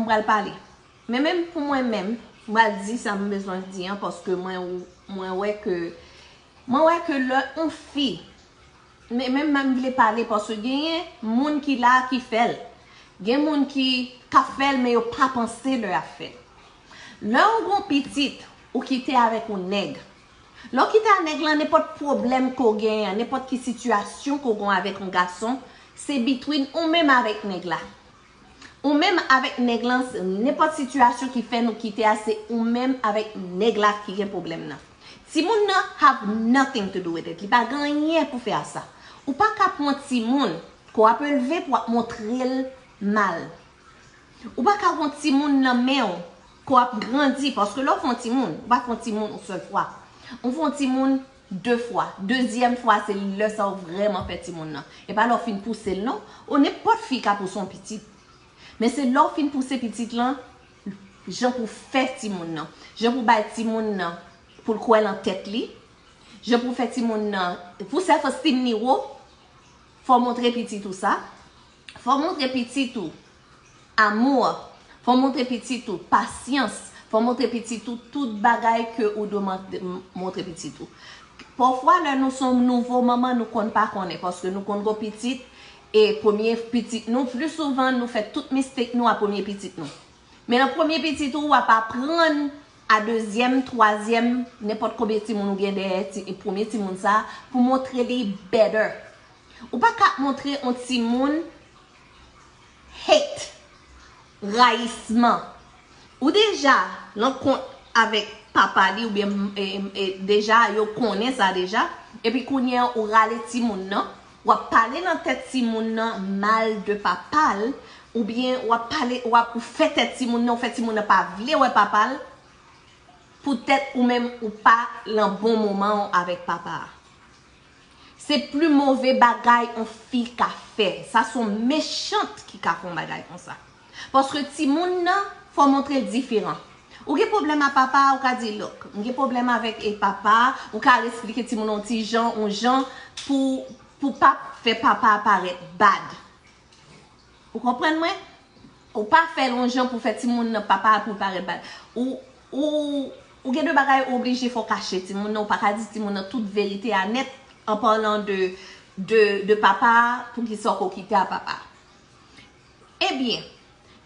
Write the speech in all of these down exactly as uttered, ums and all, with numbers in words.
pral pale. Men menm pou mwen menm, m pral di sa m bezwen di an, paske mwen, mwen wè ke, mwen wè ke lè yon fi, men menm m vle pale, paske genyen moun ki la ki fè l. Gen moun ki, k ap fè l, men yo pa panse lè y ap fè l. Lè w gon pitit, ou kite avèk yon nèg. Lè w kite a nèg lan, nenpòt pwoblèm ke w genyen, nenpòt ki sitiyasyon ke w gon avèk yon gason, se between ou menm avèk nèg la. Ou menm avèk nèg lan, nenpòt sitiyasyon ki fè nou kite a, se ou menm avèk nèg la ki gen pwoblèm nan. Timoun nan have nothing to do with it. Li pa gen anyen pou fè a sa. Ou pa ka pran timoun ke w ap elve pou w ap montre l mal. Ou pa ka pran timoun nan men w ke w ap grandi, paske lè w fè yon timoun, ou pa fè yon timoun yon sèl fwa. Ou fè yon timoun de fwa. Dezyèm fwa, se lè sa w vrèman fè timoun nan. E pa lè w fin pouse l non. Ou nenpòt fi ka pouse yon pitit. Men se lè w fin pouse pitit lan, jan pou fè timoun nan. Jan pou bay timoun nan, pou l kwè nan tèt li. Jan pou fè timoun nan, pou self esteem li wo, fò w montre pitit ou sa. Fò w montre pitit ou amour. Fò w montre pitit ou pasyans. Fò w montre pitit ou tout bagay ke ou dwe man-, montre pitit ou. Pafwa, lè nou se yon nouvo manman, nou konn pa konnen, paske nou konn gon pitit, e premye pitit nou, pli souvan, nou fè tout mistake nou a premye pitit nou. Men nan premye pitit ou, w ap aprann a dezyèm, twazyèm, nenpòt konbyen timoun ou gen dèyè ti, premye timoun sa, pou montre li better. Ou pa ka montre yon timoun hate, rayisman. Ou deja nan kont avèk papa li, oubyen e, e, deja yo konnen sa deja, epi kounye a ou rale timoun nan, w ap pale nan tèt timoun nan mal de papa l, oubyen w ap pale, w ap, ou fè tèt timoun nan, ou fè timoun nan pa vle wè papa l, poutèt ou menm ou pa lan bon moman w avèk papa a. Se pli move bagay yon fi ka fè. Sa se yon mechant ki ka fè yon bagay konsa. Paske timoun nan, fò montre l diferan. Ou gen pwoblèm a papa, ou ka di, look, m gen pwoblèm avèk e papa, ou ka resplike timoun nan yon ti jan, yon jan pou, pou pa fè papa a parèt bad. Ou konprann mwen? Ou pa fè l yon jan pou fè timoun nan papa a pou l parèt bad. Ou, ou, ou gen de bagay ou oblije fè w kache timoun nan, ou pa ka di timoun nan tout verite a nèt, an palan de, de, de papa a, poukisa w ko kite a papa a. Ebyen,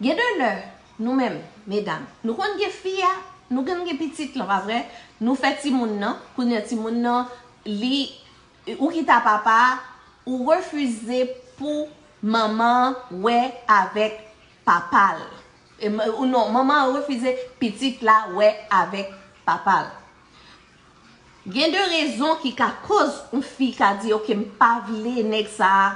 gen de lè, nou menm, medam, nou konn gen fi a, nou konn gen pitit lan, pa vre? Nou fè timoun nan, kounye a timoun nan, li, ou kite a papa a, ou refize pou manman an wè avèk papa l. E, ou non, manman an refize pitit la wè avèk papa l. Gen de rezon ki ka koz yon fi ka di, oke, m pa vle nèg sa a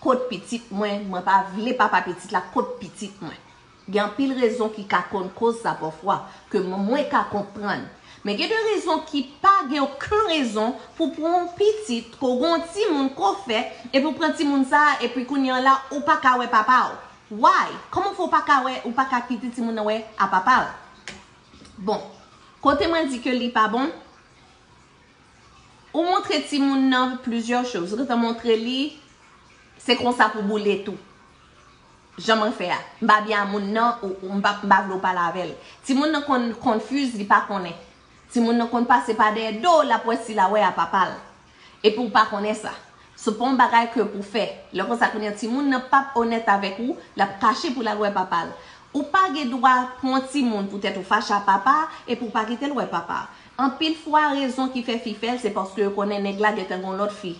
kot pitit mwen, mwen pa vle papa pitit la kot pitit mwen. Gen anpil rezon ki ka konn koz sa pafwa, ke mwen, mwen ka konprann. Men gen de rezon ki pa gen okenn rezon pou pran yon pitit, ke w gen yon timoun ke w fè, epi w pran timoun sa a, epi kounye a la, ou pa ka wè papa w. Why? Kòman fè w pa ka wè, ou pa ka kite timoun nan wè a papa l? Bon, kote mwen di ke li pa bon, ou montre timoun nan plizyè choz. Ou gentan montre li, se konsa pou boule tou. Jan mwen fè a. M pa byen a moun nan, ou, ou m pa, m pa vle w pale avè l. Timoun nan konn confuse, li pa konnen. Timoun nan konn pase pa dèyè do l, l ap wè si l a wè a papa l. Epi w pa konnen sa. Se pa yon bagay ke pou fè. Lè konsa kounye a timoun nan p ap onèt avèk ou, l ap kache pou l al wè papa l. Ou pa gen dwa pran timoun poutèt ou fache a papa, epi w pa kite l wè papa. Anpil fwa, rezon ki fè fi fè l, se paske yo konnen nèg la gentan gen yon lòt fi.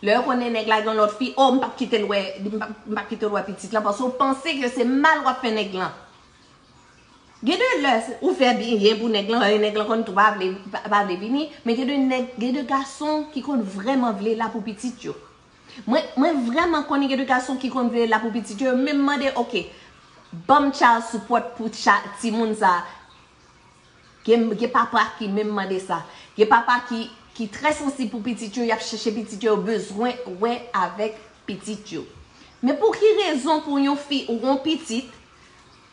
Lè yo konnen nèg la gen yon lòt fi, o, m p ap kite l wè, m p ap, m p ap kite l wè pitit lan, paske w panse ke se mal w ap fè nèg lan. Gen de lè, ou fè byen pou nèg lan, e nèg lan konn tou pa vle, pa, pa vle vini, men gen de nèg, gen de gason ki konn vrèman vle la pou pitit yo. Mwen, mwen vrèman konnen gen de gason ki konn vle la pou pitit yo, yo menm mande, oke, ban m child support pou cha-, timoun sa a. Gen, gen papa ki menm mande sa. Gen papa ki, ki trè sansib pou pitit yo, y ap chèche pitit yo, yo bezwen wè avèk pitit yo. Men pou ki rezon pou yon fi ou yon pitit,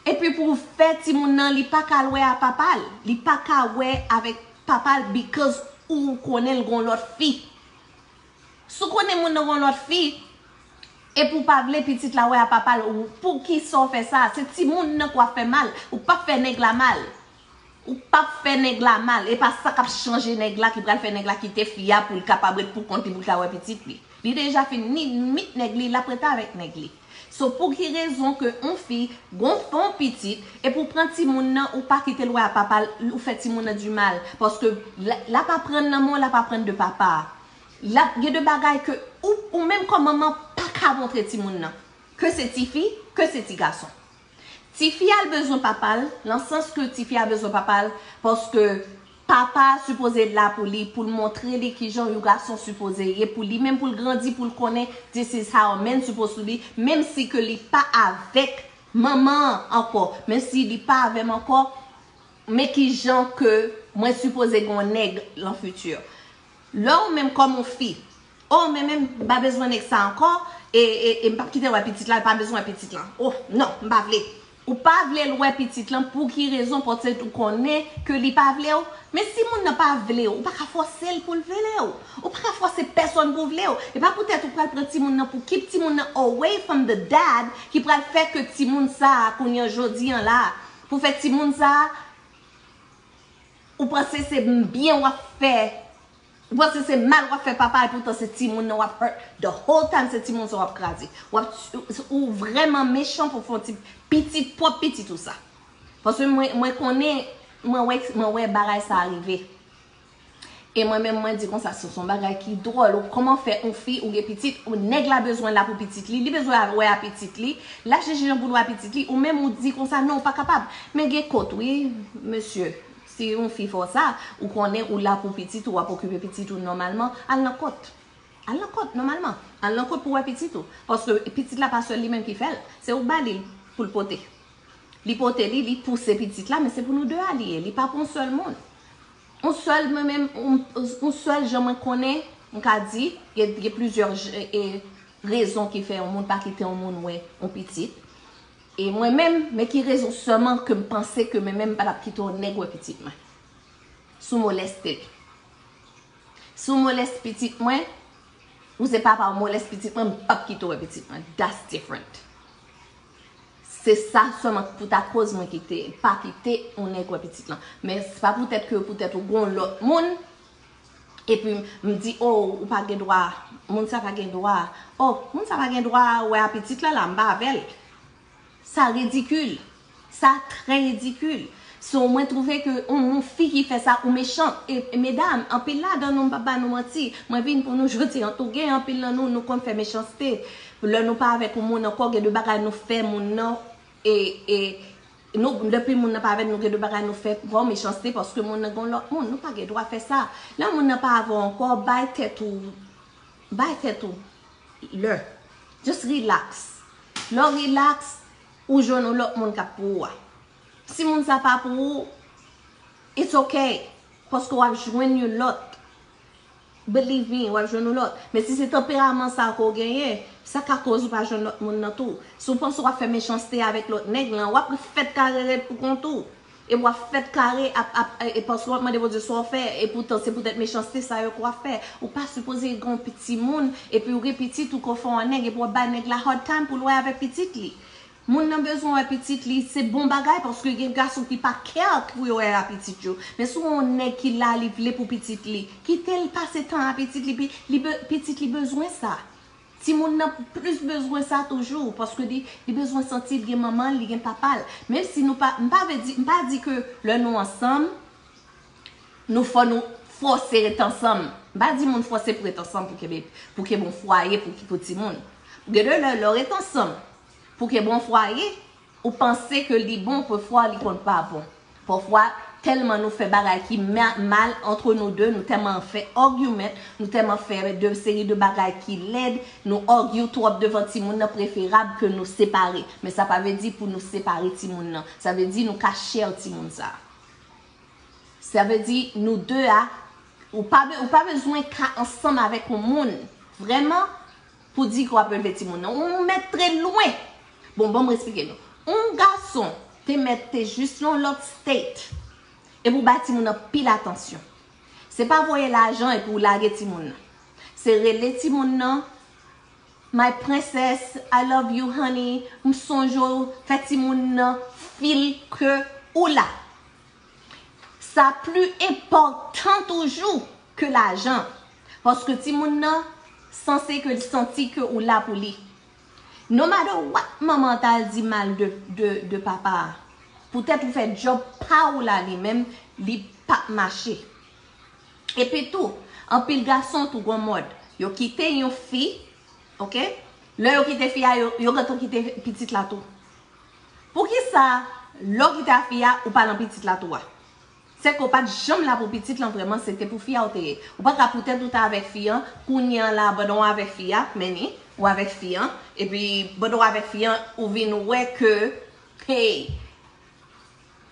epi pou fè timoun nan, li pa ka al wè a papa l, li pa ka wè avèk papa l because ou konnen l gon lòt fi? Si w konnen moun nan gon lòt fi, Epi w pa vle pitit la wè a papa l, ou, poukisa w fè sa? Se timoun nan k w ap fè mal. Ou p ap fè nèg la mal. Ou p ap fè nèg la mal. E pa sa k ap chanje nèg la, ki pral fè nèg la kite fi a pou l kapab ret pou kont li, pou l ka wè pitit li. Li deja fin ni mit nèg li, l ap ret avèk nèg li. So, pou ki rezon ke yon fi gon fè yon pitit, epi w pran timoun nan, ou pa kite l wè a papa l, ou fè timoun nan di mal? Paske l, l ap aprann nan men w, l ap aprann de papa a. L ap gen de bagay ke ou, ou menm kòm manman pa ka montre timoun nan. Ke se tifi, ke se ti gason. Tifi a l bezwen papa l, nan sans ke tifi a bezwen papa l, paske papa a sipoze la pou li, pou l montre li kijan yon gason sipoze ye, pou li menm pou l grandi, pou l konnen this is how a man supposed to be, menm si ke li pa avèk manman an ankò, menm si li pa avè m ankò, men kijan ke mwen sipoze gen yon nèg lan fiti. Lè ou menm kòm yon fi, oh, men menm, m pa bezwen nèg sa ankò, e, e, e m p ap kite l wè pitit la, l pa bezwen wè pitit lan. Oh, non, m pa vle. Ou pa vle l wè pitit lan, pou ki rezon? Paske ou konnen ke li pa vle w. Men si moun nan pa vle w, ou pa ka fòse l pou l vle w. Ou pa ka fòse pèsonn pou vle w. E pa poutèt ou pral pran timoun nan pou keep timoun nan away from the dad ki pral fè ke timoun sa a, kounye a, jodi an la, pou fè timoun sa a, ou panse se byen w ap fè, ou panse se mal w ap fè papa, epoutan se timoun nan w ap hurt. The whole time se timoun sa w ap kraze. W ap, ou vrèman mechan pou fè yon ti pitit, pwòp pitit ou sa. Paske mwen, mwen konnen, mwen wè, mwen wè bagay sa rive. E mwen menm, mwen di konsa, se, se yon bagay ki dwòl. Ou kòman fè yon fi, ou gen pitit, ou nèg la bezwen la pou pitit li, li bezwen wè a pitit li, l ap chèche jan pou l wè a pitit li, ou menm ou di konsa, non, ou pa kapab. Men gen kot, wi, mesye. Si yon fi fè w sa, ou konnen ou la pou pitit ou, w ap okipe pitit ou nòmalman, al nan kot. Al nan kot, nòmalman. Al nan kot pou wè pitit ou. Paske pitit la pa sèl li menm ki fè l. Se ou k ba li l pou l pote. Li pote li, li pouse pitit la, men se pou nou de a li ye. Li pa pou yon sèl moun. Yon sèl, mwen menm, yon, yon sèl jan mwen konnen, m ka di, gen, gen plizyè j-, e, rezon ki fè yon moun pa kite yon moun wè yon pitit. E mwen menm, men ki rezon sèlman ke m panse ke mwen menm m pa t ap kite yon nèg wè pitit mwen. Si w moleste l. Si w moleste pitit mwen, ou se papa, ou moleste pitit mwen, m p ap kite w wè pitit mwen. That's different. Se sa sèlman ki pou ta koz mwen kite, pa kite yon nèg wè pitit lan. Men se pa poutèt ke poutèt ou gon lòt moun, epi m di, oh, ou pa gen dwa, moun sa pa gen dwa, oh, moun sa pa gen dwa wè a pitit la la, m pa avè l. Sa ridikil. Sa trè ridikil. So, mwen twouve ke yon, yon fi ki fè sa, ou mechan. E, e medam, anpil ladan nou, m p ap ba nou manti. Mwen vin pou nou jodi an tou. Gen anpil nan nou, nou konn fè mechanste. Lè nou pa avèk yon moun ankò, gen de bagay nou fè moun nan. E, e, nou, depi moun nan pa avèk nou, gen de bagay nou fè, bon, mechanste, paske moun nan gon lòt moun. Nou pa gen dwa fè sa. Lè moun nan pa avè w ankò, bay tèt ou, bay tèt ou lè. Just relax. Lè w relax, ou jwenn yon lòt moun k ap pou ou a. Si moun sa pa pou ou, it's ok. Paske w ap jwenn yon lòt. Believe me, w ap jwenn yon lòt. Men si se tanperaman sa ke w genyen, sa ka koz ou pa jwenn lòt moun nan tou. Si w panse w ap fè mechanste avèk lòt nèg lan, w ap fèt kare ret pou kont ou. E w ap fèt kare ap, ap, e, e paske w ap mande Bondye sa w fè, epoutan se poutèt mechanste sa yo ke w ap fè. Ou pa sipoze gen yon pi-, timoun, epi w gen pitit ou ke w fè w an nèg, epi w ap bay nèg la hard time pou l wè avèk pitit li. Moun nan bezwen wè pitit li, se bon bagay, paske gen gason ki pa care pou yo wè a pitit yo. Men si w yon nèg ki la, li vle pou pitit li, kite l pase tan a pitit li, pi-, li be-, pitit li bezwen sa. Timoun nan plis bezwen sa toujou, paske li, li bezwen santi l gen manman l, li gen papa l. Menm si nou pa, m pa vle di, m pa di ke lè nou ansanm, nou fò nou fòse ret ansanm. M pa di moun fòse pou ret ansanm pou kenbe, pou kenbe yon fwaye, pou, pou timoun. Gen de lè, lè w ret ansanm pou kenbe yon fwaye, ou panse ke li bon, pafwa li konn pa bon. Pafwa, tèlman nou fè bagay ki ma-, mal entre nous deux, nou tèlman fè argument, nou tèlman fè de seri de bagay ki lèd, nou argue twòp devan timoun nan, preferab ke nou separe. Men sa pa vle di pou nou separe timoun nan. Sa vle di nou ka share timoun sa. Sa vle di nou de a, ou pa be-, ou pa bezwen ka ansanm avèk yon moun, vrèman, pou di ke w ap elve timoun nan. Ou mèt tre lwen. Bon, ban m esplike nou. Yon gason te mèt te jis nan yon lòt state. Epi w bay timoun nan pil atansyon. Se pa voye lajan epi w lage timoun nan. Se rele timoun nan, My princess, I love you, honey. M sonje w, fè timoun nan feel ke ou la. Sa pli enpòtan toujou ke lajan. Paske timoun nan sanse ke l santi ke ou la pou li. No matter what manman ta al di mal de, de, de papa a, poutèt ou fè djòb pa w la li menm, li p ap mache. Epi tou, anpil gason tou gon mòd. Yo kite yon fi, oke? Lè yo kite fi a, yo, yo gentan kite pitit la tou. Poukisa, lè w kite a fi a, ou pa nan pitit la tou a? Se ke w pa t janm la pou pitit lan vrèman, se te pou fi a w te ye. Ou pa ka poutèt ou t avèk fi an, kounye an la, pandan w avèk fi a, meni, ou avèk fi an, epi pandan w avèk fi an, ou vin wè ke, hey,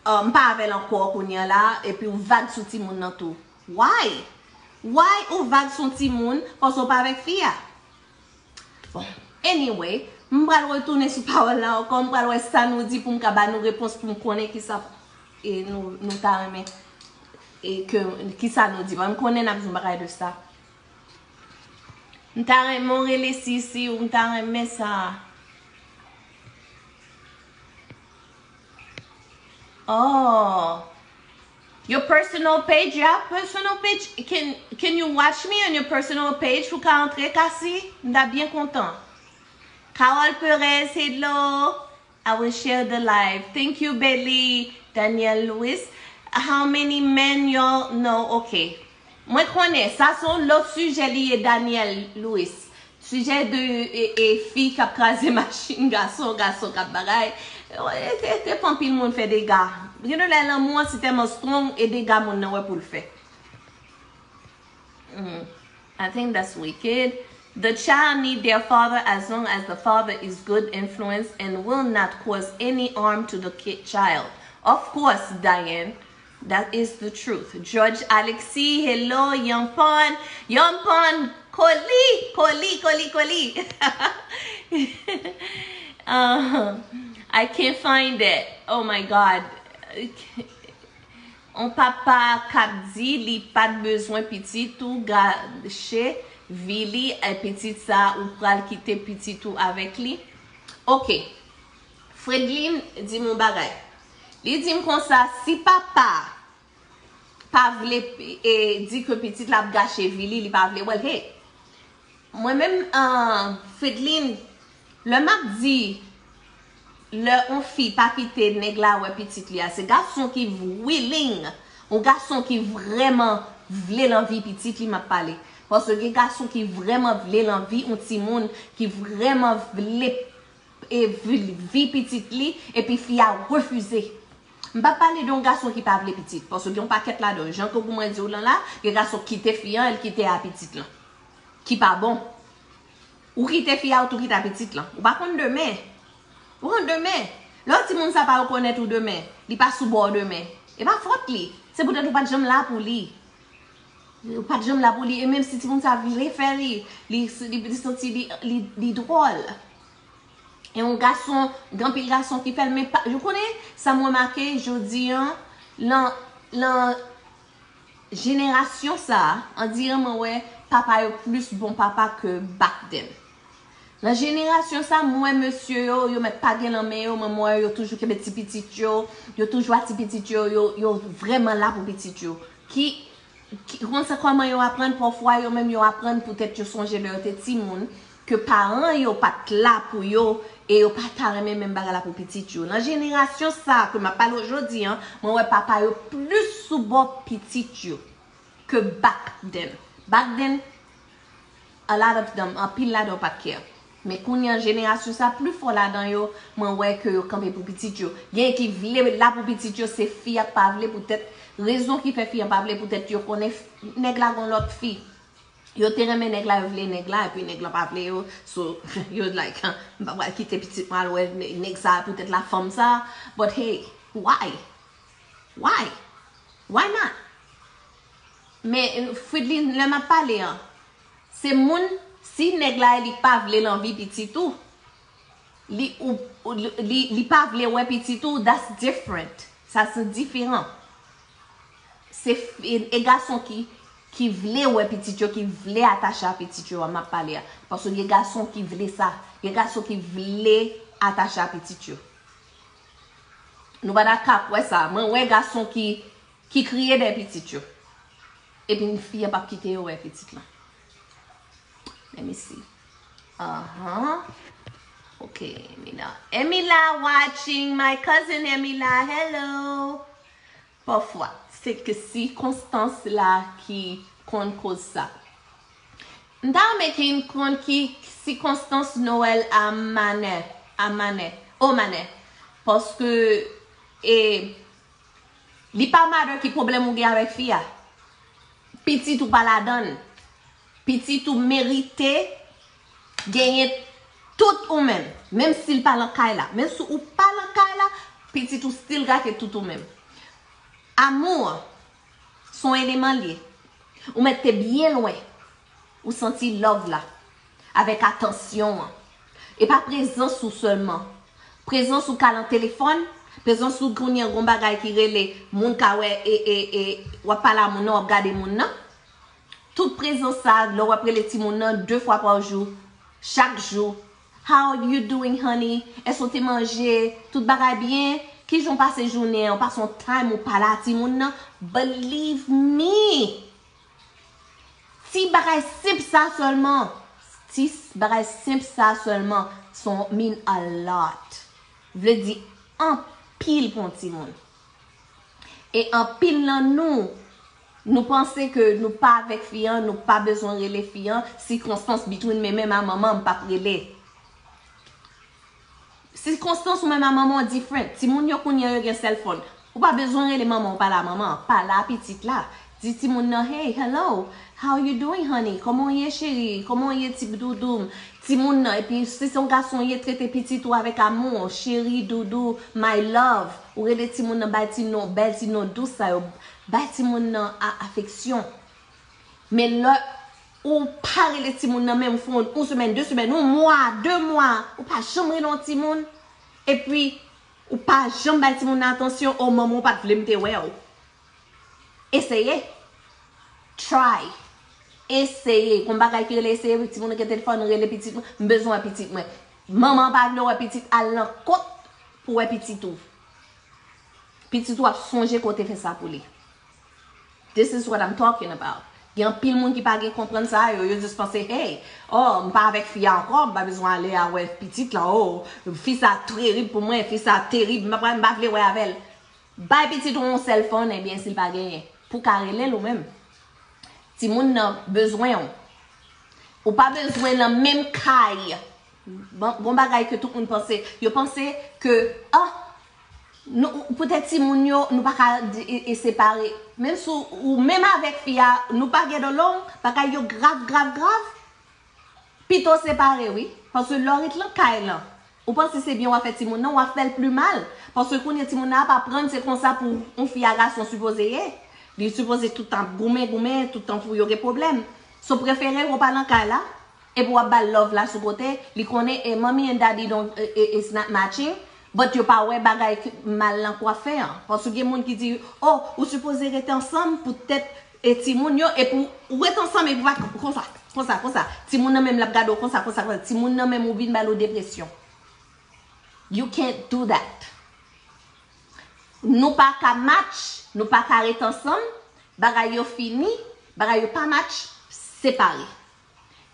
uh, m pa avè l ankò kounye an la, epi w vag sou timoun nan tou. Why? Why ou vag sou timoun, paske w pa avèk fi a? Bon, anyway, m pral retounen sou pawòl la ankò, m pral wè sa nou di pou m ka ba nou repons pou m konnen kisa e nou, nou ta renmen e ke, kisa nou di. M konnen n ap di yon bagay de sa. M ta renmen w rele Sisi ou m ta renmen sa. Oh. Your personal page, you have personal page? Can can you watch me on your personal page? Ou ka antre Kasi? M ta byen kontan. Carol Perez, hello. I will share the live. Thank you, Belly. Daniel Lewis. How many men y'all know? Ok. Mwen konnen, sa se yon lòt sijè li ye, Daniel Lewis. Sijè de e, e, fi k ap kraze machin, gason, gason k ap bagay. E, e, e, te fè anpil moun fè dega. Gen de lè lanmou an si tèlman strong e dega moun nan wè pou l fè. Mm, I think that's wicked. The child need their father as long as the father is good influence and will not cause any harm to the kid child. Of course, Diane, that is the truth. George Alexis, hello, Young Pon. Young Pon, Koli, Koli, Koli, Koli. Um, I can't find it. Oh my God. On papa k ap di li pa t bezwen pitit ou gache vi li, e pitit sa ou pral kite pitit ou avèk li. Ok. Fredlin di m yon bagay. Li di m konsa, si papa pa vle e, di ke pitit la ap gache vi li, li pa vle wè l, hey. Mwen menm, uh, Fedlin, lè m ap di, lè yon fi pa kite nèg la wè pitit li a, se gason ki willing, yon gason ki vrèman vle l anvi pitit li m ap pale. Paske gen gason ki vrèman vle l anvi yon timoun, ki vrèman vle e vi, vi pitit li, epi fi a refize. M pa pale de yon gason ki pa vle pitit, paske gen yon pakèt ladan yo. Jan ke mwen di w lan la, gen gason kite fi an, el kite a pitit lan. Ki pa bon. Ou kite fi a, ou tou kite a pitit lan. Ou pa konn demen. Ou konn demen. Lè yon timoun sa pa rekonèt ou demen, li pa sou bò w demen, e pa fòt li. Se poutèt ou pa t janm la pou li. Ou pa t janm la pou li. E menm si timoun sa vle fè li, li, li, li santi li, li, li dwòl. E yon gason, gen anpil gason ki fè l, men pa, ou konnen, sa m remake jodi an, lan, lan jenerasyon sa a, on dirait mwen wè papa yo plis bon papa ke back then. Nan jenerasyon sa, m wè mesye yo, yo mèt pa gen nan men yo, men m wè yo toujou kenbe ti pitit yo, yo toujou a ti pitit yo, yo, yo vrèman la pou pitit yo. Ki, ki, ou konn sa kòman yo aprann, pafwa yo menm yo aprann poutèt yo sonje lè yo te timoun, ke paran yo pa t la pou yo, e yo pa ta renmen menm bagay la pou pitit yo. Nan jenerasyon sa a ke m ap pale w jodi an, mwen wè papa yo plis sou bò pitit yo ke back then. Back then, a lot of them, anpil ladan yo pa t care. Men kounye an, jenerasyon sa, pli fò ladan yo, mwen wè ke yo kanpe pou pitit yo. Gen ki vle la pou pitit yo, se fi a k pa vle poutèt rezon ki fè fi an pa vle, poutèt yo konnen f-, nèg la gon lòt fi. Yo te renmen nèg la, yo vle nèg la, epi nèg la pa vle yo, so, yo like, "M pa pral kite pitit mwen al wè nè-, nèg sa, poutèt la fanm sa." But hey, why? Why? Why not? Men, Fridlin, lè m ap pale an, se moun, si nèg la, li pa vle l anvi pitit ou, li, ou, ou, li, li pa vle wè pitit ou, that's different. Sa se diferan. Se f-, e, e gason ki ki vle wè pitit yo, ki vle atache a pitit yo a m ap pale a. Paske gen gason ki vle sa. Gen gason ki vle atache a pitit yo. Nou pa ta kap wè sa. Mwen wè gason ki, ki kriye dèyè pitit yo. Epi fi an p ap kite yo wè pitit lan. Let me see. Uh-huh. Ok, Emila. Emila watching, my cousin Emila, hello. Pafwa, se ke sikonstans la ki konn koz sa. M ta renmen ke n konn ki sikonstans Noël a Manè, a Manè, o Manè. Paske, e, li pa matter ki pwoblèm ou gen avèk fi a. Pitit ou pa ladan l. Pitit ou merite genyen tout ou menm. Menm si l pa lan kay la. Menm si ou pa lan kay la, pitit ou still gate tout ou menm. Amou an, se yon eleman l ye. Ou mèt te byen lwen. Ou santi love la. Avèk atansyon an. E pa prezans ou sèlman. Prezans ou ka lan telefòn, prezans ou kounye a gon bagay ki rele, moun ka wè, e, e, e, w ap pale a moun nan, w ap gade moun nan. Tout prezans sa, lè w ap rele timoun nan de fwa pa jou, chak jou. How you doing, honey? Èske w te manje? Tout bagay byen? Kijan w pase jounen an? W pase yon time ou pale a timoun nan? Believe me! Ti bagay senp sa sèlman, ti s- bagay senp sa sèlman, son mean a lot. Vle di anpil pou yon timoun. E anpil nan nou, nou panse ke nou pa avèk fi an, nou pa bezwen rele fi an, sikonstans between men menm a manman m p ap rele. Sikonstans ou menm a manman w different. Timoun yo kounye a yo gen cellphone. Ou pa bezwen rele manman w pale a manman an, pale a pitit la. Di timoun nan, hey, hello, how you doing, honey? Kòman w ye, cheri? Kòman w ye, ti doudou m? Timoun nan, epi si se yon gason w ye, trete pitit ou avèk amou, cheri, doudou, my love. Ou rele timoun nan, bay ti non, bèl ti non dous sa yo. Bay timoun nan a- afeksyon. Men lè ou pa rele timoun nan menm, ou fè yon, yon semèn, de semèn, yon mwa, de mwa, ou pa janm rele yon timoun, epi ou pa janm bay timoun nan atansyon, o manman w pa t vle m te wè w. Eseye. Try. Eseye. Gon bagay ki rele eseye, timoun nan gen telefòn, rele pitit mwen, m bezwen wè pitit mwen. Manman an pa vle wè pitit, al nan kot pou wè pitit ou. Pitit ou ap sonje ke w te fè sa pou li. This is what I'm talking about. Gen anpil moun ki pa gen konprann sa yo, yo just panse, hey, oh, m pa avèk fi a ankò, m pa bezwen ale a wè pitit lan, oh, fi sa terib pou mwen, fi sa terib, m pa, m pa vle wè avè l. Bay pitit ou yon cellphone, ebyen, si l pa genyen, pou w ka rele l ou menm. Timoun nan bezwen w. Ou pa bezwen nan menm kay. Bon, gon bagay ke tout moun panse. Yo panse ke, ah, nou, poutèt timoun yo, nou pa ka di- e, e separe. Menm si w- ou menm avèk fi a, nou pa get along, bagay yo grav, grav, grav. Pito separe, wi. Paske lè w ret lan kay lan, ou panse se byen w ap fè timoun nan, w ap fè l pli mal. Paske kounye a timoun nan ap aprann se konsa pou yon fi a gason sipoze ye. Li sipoze tout tan ap goumen, goumen, tout tan pou yo gen pwoblèm. So prefere yo pa lan kay la, epi w ap ba l love la sou kote, li konnen e mommy and daddy don't, e, e, it's not matching, but yo pa wè bagay k- mal lan k w ap fè an. Paske gen moun ki di, oh, ou sipoze rete ansanm poutèt e timoun yo, epi w ret ansanm epi w pa konsa, konsa, konsa. Timoun nan menm l ap gade w konsa, konsa, konsa. Timoun nan menm ou vin ba l yon depresyon. You can't do that. Nou pa ka match, nou pa ka ret ansanm, bagay yo fini, bagay yo pa match, separe.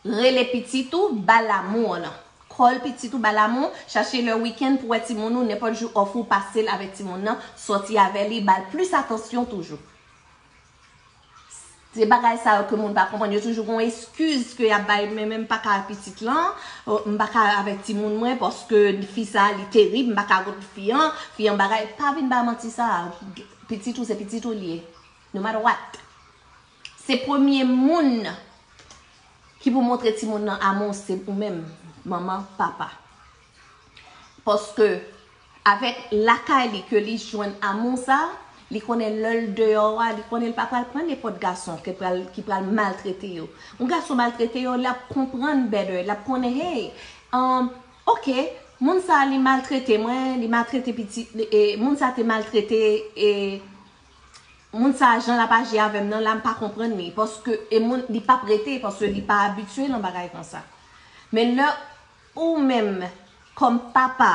Rele pitit ou, ba l amou w lan. Call pitit ou, ba l amou, chache lè wikenn pou wè timoun ou, nenpòt jou off ou, pase l avèk timoun nan, sòti avè li, ba l plis atansyon toujou. Se bagay sa yo ke moun pa konprann. Yo toujou gon eskiz ke y ap bay, men, men m pa ka pitit lan, o, m pa ka avèk timoun mwen, paske fi sa li terib, m pa ka kot fi an, fi an bagay. Pa vin bay manti sa. Pitit ou se pitit ou li ye. No matter what. Se premye moun ki pou montre timoun nan amou se ou menm, manman, papa. Paske avèk lakay li ke li jwenn amou sa, li konnen lè l deyò a, li konnen l pa pral pran nenpòt gason ki pral, ki pral maltrete yo. Yon gason maltrete yo, l ap konprann better, l ap konnen, hey, um, ok, moun sa li maltrete mwen, li maltrete pitit, e, moun sa te maltrete, e, Moun sa a, jan l ap aji avè m nan la, m pa konprann li, paske e moun, li p ap rete, paske li pa abitye nan bagay konsa. Men lè ou menm, kòm papa,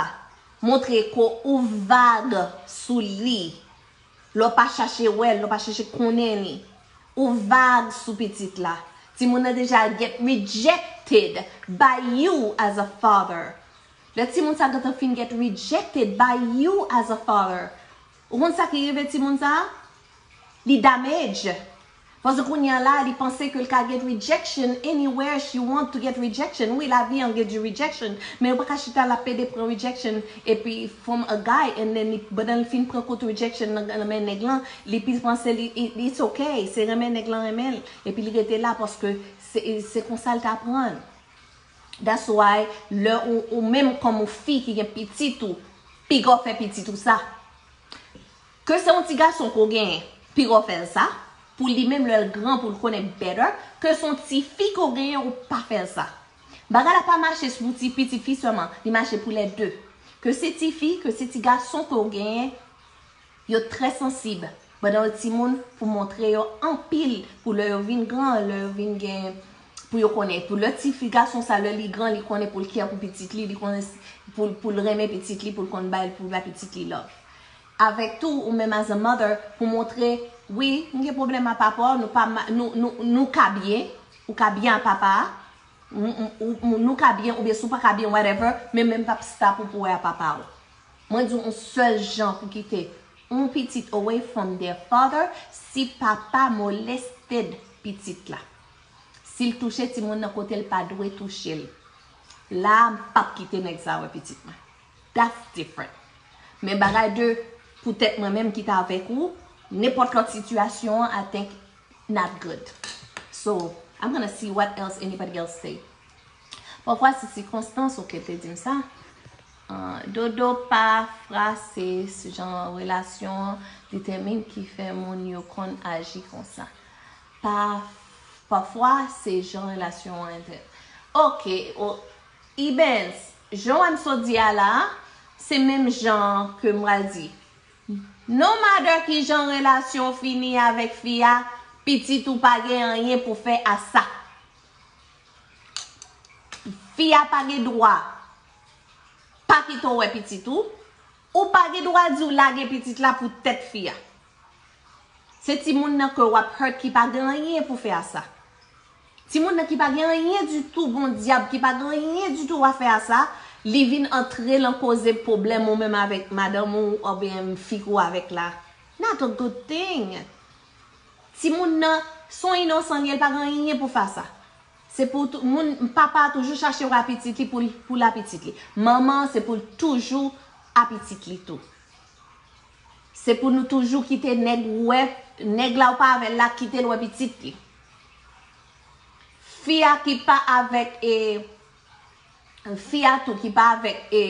montre ke ou vag sou li, lè w pa chache wè l, lè w pa chache konnen li, ou vag sou pitit la, timoun nan deja get rejected by you as a father. Lè timoun sa gentan fin get rejected by you as a father, ou konn sa ki rive timoun sa? Li damage. Paske kounye a la, li panse ke l ka get rejection anywhere she want to get rejection. Wi, lavi an gen du rejection, men ou pa ka chita la pede pran rejection epi from a guy, and then li, pandan l fin pran kout rejection nan, nan men nèg lan, li pi panse li, it- it's okay, se renmen nèg lan renmen l, epi li rete la paske se, se konsa l t aprann. That's why, lè ou, ou menm kòm ou fi ki gen pitit ou, piga w fè pitit ou sa. Ke se yon ti gason ke w genyen, piga w fè l sa, pou li menm lè l gran, pou l konnen better, ke se yon ti fi ke w genyen, ou pa fè l sa. Bagay la pa mache pou ti pitit fi sèlman, li mache pou lè de. Ke se ti fi, ke se ti gason ke w genyen, yo trè sansib pandan yo timoun, pou montre yo anpil, pou lè yo vin gran, lè yo vin gen, pou yo konnen, pou lè ti fi gason sa, lè li gran, li konnen pou l care pou pitit li, li konnen s- pou, pou l renmen pitit li, pou l konn bay, pou l bay pitit li love. Avèk tou, ou menm as a mother, pou montre, wi, m gen pwoblèm a papa, nou pa ma- nou, nou, nou ka byen, ou ka byen a papa, m- m- ou- m- nou ka byen, oubyen si w pa ka byen, whatever, men men m p ap stop ou pou wè a papa w. Mwen di w yon sèl jan pou kite yon pitit away from their father, si papa molested pitit la. Si l touche timoun nan kote l pa dwe touche l, la a m p ap kite nèg sa a wè pitit mwen. That's different. Men bagay de poutèt mwen menm ki t avèk ou, nenpòt lòt sitiyasyon an, I think not good. So, I'm gonna see what else anybody else say. Pafwa se sikonstans, ok, te di m sa. Ah, Dodo, pafwa se jan relasyon an detèmine ki fè moun yo konn aji konsa. Pa, pafwa se jan relasyon an entè. Ok, o, Ibens, jan w sot di a la, se menm jan ke m pral di. No matter ki jan relasyon w fini avèk fi a, pitit ou pa gen anyen pou fè a sa. Fi a pa gen dwa pa kite w wè pitit ou, ou pa gen dwa di w lage pitit la pou tèt fi a. Se timoun nan ke w ap hurt ki pa gen anyen pou fè a sa. Timoun nan ki pa gen anyen ditou, bon dyab, ki pa gen anyen ditou a fè a sa, li vin antre lan koze pwoblèm ou menm avèk madanm ou oubyen fi ke w avèk la. Not a good thing. Timoun nan, se yon inosan li ye, li pa gen anyen pou fè a sa. Se pou tou- moun, papa a toujou chache wè pitit li pou, pou la pitit li. Manman an, se pou l toujou a pitit li tou. Se pou nou toujou kite nèg wè, nèg la ou pa avè l la, kite l wè pitit li. Fi a ki pa avèk, e, fi a tou ki pa avèk, e,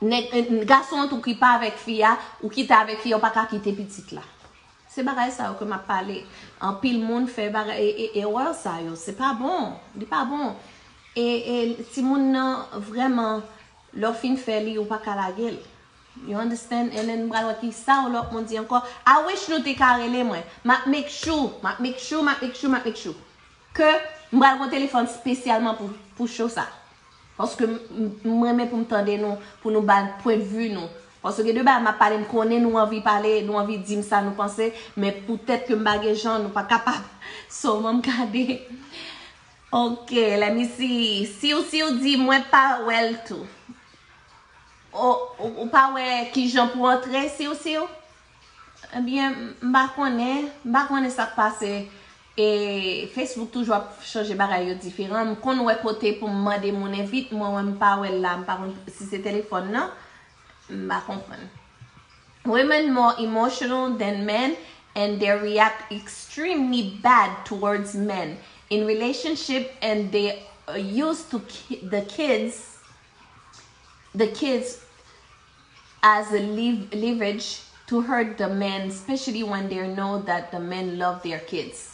nèg, e, gason an tou ki pa avèk fi a, ou kite avèk fi a, ou pa ka kite pitit la. Se bagay sa yo ke m ap pale. Anpil moun fè bagay, e, e, erè sa yo. Se pa bon. Li pa bon. E, e, timoun nan, vrèman, lè w fin fè li, ou pa ka lage l. You understand? And then, m pral wè ki sa yon lòt moun di ankò. I wish nou te ka rele mwen. M ap make sure, m ap make sure, m ap make sure, m ap make sure. Ke m pral gen yon telefòn espesyalman pou, pou show sa. Paske m, m, m renmen pou m tande nou, pou nou ba pwendvi nou. Paske gen de bagay m ap pale, m konnen nou anvi pale, nou anvi di m sa nou panse, men poutèt ke m pa gen jan, nou pa kapab. So, ban m gade. Ok, let me see. Siw, siw di, mwen pa wè l tou. O, ou, ou pa wè kijan pou antre, siw, siw? Ebyen, m pa konnen, m pa konnen sa k pase. E Facebook toujou ap chanje bagay yo diferan. M konn wè kote pou m mande moun envit, mwen, mwen m pa wè l la, m pa konn si se telefòn nan. M pa konprann. Women more emotional than men and they react extremely bad towards men in relationship and they uh, used to ki- the kids the kids as a lev- leverage to hurt the men, especially when they know that the men love their kids.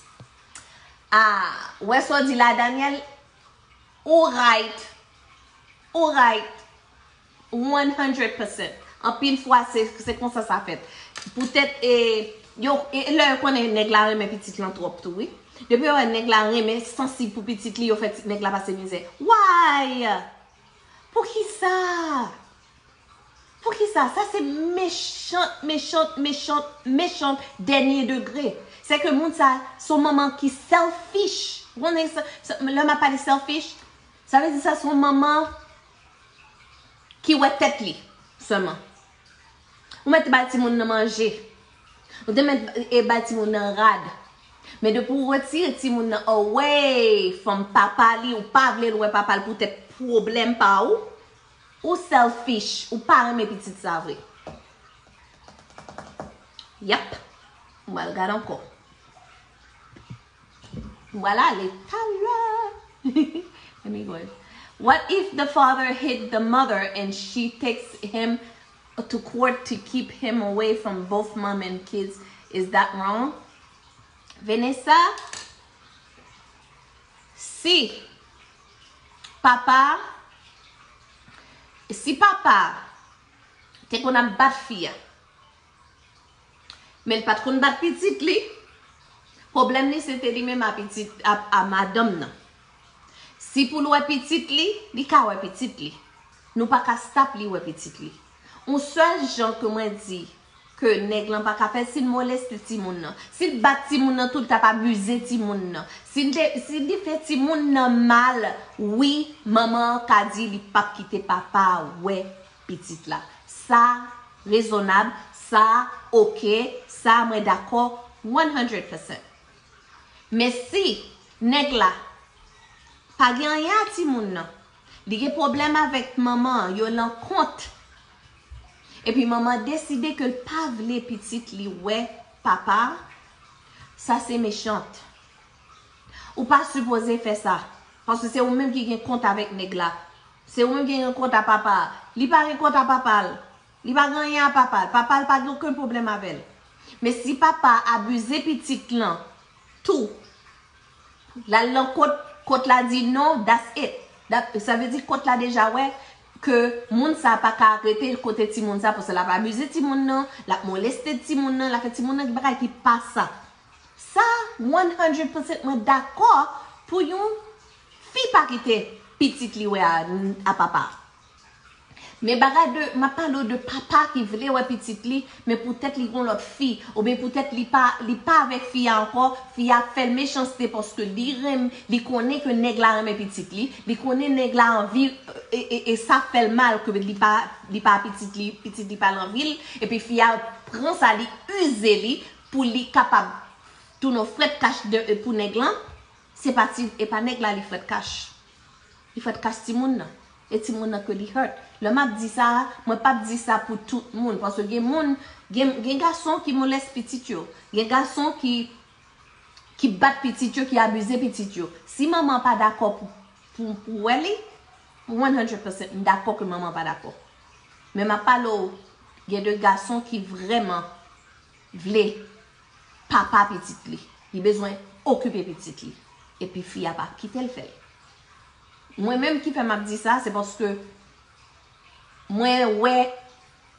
Ah, wè sa w di la, Daniel? Ou right. Ou right. One hundred percent. Anpil fwa, se, se konsa sa fèt. poutèt e, yo, e lè yo konnen nèg la renmen pitit lan twòp tou, wi. Depi yo wè nèg la renmen, sansib pou pitit li, yo fè ti, nèg la pase mizè. Why? Poukisa? Poukisa? Sa se mechant, mechant, mechant, mechant dènye degre. Se ke moun sa, se yon manman ki selfish. Ou konnen sa, sa, lè m ap pale selfish, sa vle di sa se yon manman ki wè tèt li sèlman. Ou mèt bay timoun nan manje. Ou te mèt e bay timoun nan rad. Men depi ou retire timoun nan away from papa li, ou pa vle l wè papa l poutèt pwoblèm pa ou, ou selfish, ou pa renmen pitit sa vre. Yep. M pral gade ankò. M pral ale talè. Let me go. What if the father hit the mother and she takes him to court to keep him away from both mom and kids? Is that wrong? Vanessa, si papa, si papa te konn ap bat fi a, men l pa t konn bat pitit li, pwoblèm li se te li menm a pitit, a, a madanm nan. Si pou l wè pitit li, li ka wè pitit li. Nou pa ka stop li wè pitit li. Yon sèl jan ke mwen di ke nèg lan pa ka fè, si l moleste timoun nan, si l bat timoun nan, tou l t ap abize timoun nan, si l te, si li fè timoun nan mal, wi, manman an ka di li p ap kite papa a wè pitit la. Sa rezonab, sa oke, sa mwen dakò one hundred percent. Men si nèg la pa gen anyen a timoun nan, li gen pwoblèm avèk manman an, yo nan kont, epi manman an deside ke l pa vle pitit li wè papa a, sa se mechant. Ou pa sipoze fè sa, paske se ou menm ki gen kont avèk nèg la. Se ou menm ki gen kont a papa a. Li pa gen kont a papa l. Li pa gen anyen a papa l. Papa l pa gen okenn pwoblèm avè l. Men si papa a abize pitit lan tou, l al nan kot, kot la di non, that's it. That, sa vle di kot la deja wè ke moun sa pa ka rete kote timoun sa, paske l ap abize timoun nan, l ap moleste timoun nan, l ap fè timoun nan bagay ki pa sa. Sa, one hundred percent mwen dakò pou yon fi pa kite pitit li wè a, a papa. Men bagay de, m ap pale w de papa ki vle wè pitit li, men poutèt li gon lòt fi, oubyen poutèt li pa, li pa avèk fi a ankò, fi a ap fè l mechanste paske li renm-, li konnen ke nèg la renmen pitit li, li konnen nèg la anvi, e, e, e sa fè l mal ke li pa, li pa pitit li, pitit li pa l anvi l, epi fi a pran sa, li ize li pou li kapab tounen frèt kach de, pou nèg lan. Se pa ti, e pa nèg la li frèt kach. Li frèt kach timoun nan. E timoun nan ke li hurt. Lè m ap di sa, mwen p ap di sa pou tout moun. Paske gen moun, gen, gen gason ki molès pitit yo. Gen gason ki, ki bat pitit yo, ki abize pitit yo. Si manman pa dakò pou, pou, pou wè li, one hundred percent, m dakò ke manman pa dakò. Men m ap pale w, gen de gason ki vrèman vle papa pitit li. Li bezwen okipe pitit li. Epi fi a pa kite l fè l. Mwen menm ki fè m ap di sa, se paske mwen wè,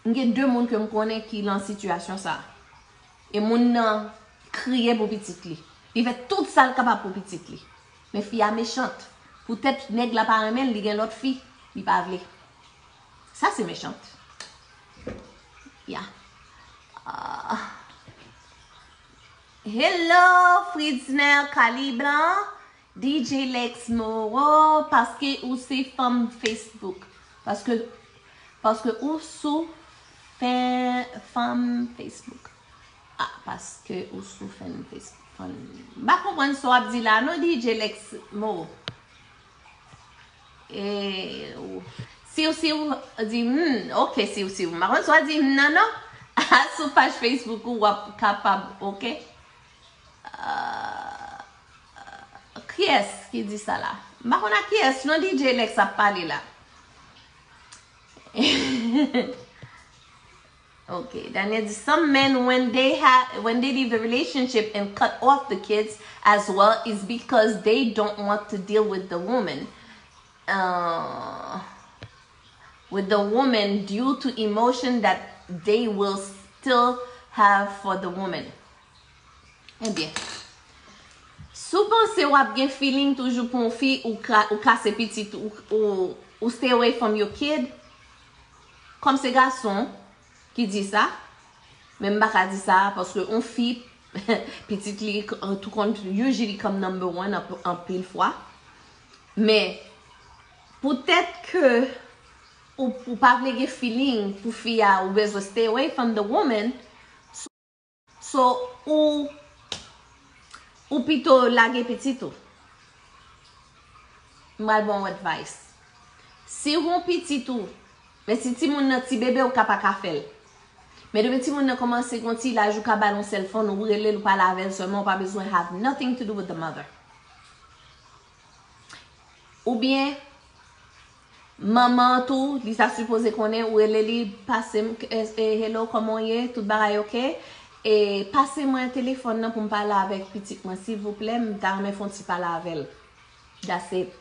m gen de moun ke m konnen ki lan sitiyasyon sa. E moun nan kriye pou pitit li. Li fè tout sa l kapab pou pitit li. Men fi a mechant. Poutèt nèg la pa renmen l, li gen lòt fi, li pa vle. Sa se mechant. Ya. Ah. Hello, Fritzner Kaliblan, D J Lex Moreau, paske ou se fanm Facebook. Paske, paske ou sou fen-, fanm Facebook. Ah, paske ou sou fanm Facebook. Fanm, m pa konprann sa w ap di la, non, D J Lex Moreau. E, ou, siw, siw, di, hmm, ok, siw, siw. M pa konn si w a di, hmm, nan, non. A, sou paj Facebook ou, w ap kapab, ok? Ah, kiyès ki di sa la? M pa konn ak kiyès, non, D J Lex ap pale la. Ok, Daniel di, some men, when they have, when they leave the relationship and cut off the kids as well, is because they don't want to deal with the woman. Uh, with the woman due to emotion that they will still have for the woman. Ebyen, si w panse w ap gen feeling toujou pou yon fi, ou, ka, ou kase pitit, ou, ou, ou stay away from your kid, kòm se gason ki di sa, men m pa ka di sa, paske yon fi, pitit li, tou konn, usually come number one anpil fwa. Men, poutèt ke ou, ou pa vle gen feeling pou fi a, ou bezwen stay away from the woman, so, ou, ou pito lage pitit ou. M pral ba w advice. Si w gon pitit ou, men si timoun nan ti bebe, ou ka pa ka fè l. Men depi timoun nan kòmanse gon ti laj, ou ka ba l yon cell phone, ou rele l, ou pale avè l sèlman, ou pa bezwen have nothing to do with the mother. Oubyen, manman an tou, li ta sipoze konnen, ou rele li, pase m, e, e, hello, kòman w ye? Tout bagay oke? E pase mwen telefòn nan pou m pale avèk pitit mwen, silvouplè, m ta renmen fè yon ti pale avè l. That's it.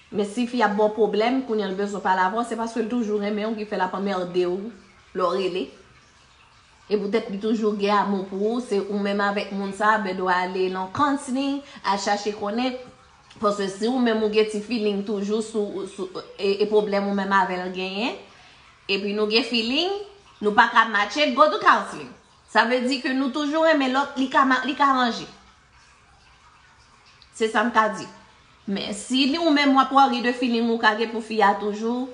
Men si fi ap ba w pwoblèm, kounye a l bezwen pale avè w, se paske l toujou renmen w ki fè l ap anmède w lè w rele. E poutèt li toujou gen amou pou ou, se ou menm avèk moun sa, ben dwe ale nan counseling, al chache konnen. Paske si ou menm ou gen ti feeling toujou sou, sou e, e pwoblèm ou menm avè l genyen, epi nou gen feeling, nou pa ka matche, go to counseling. Sa vle di ke nou toujou renmen lòt, li ka, ma- li ka ranje. Se sa m ka di. Men si li ou menm w ap worry de feeling ou ka gen pou fi a toujou,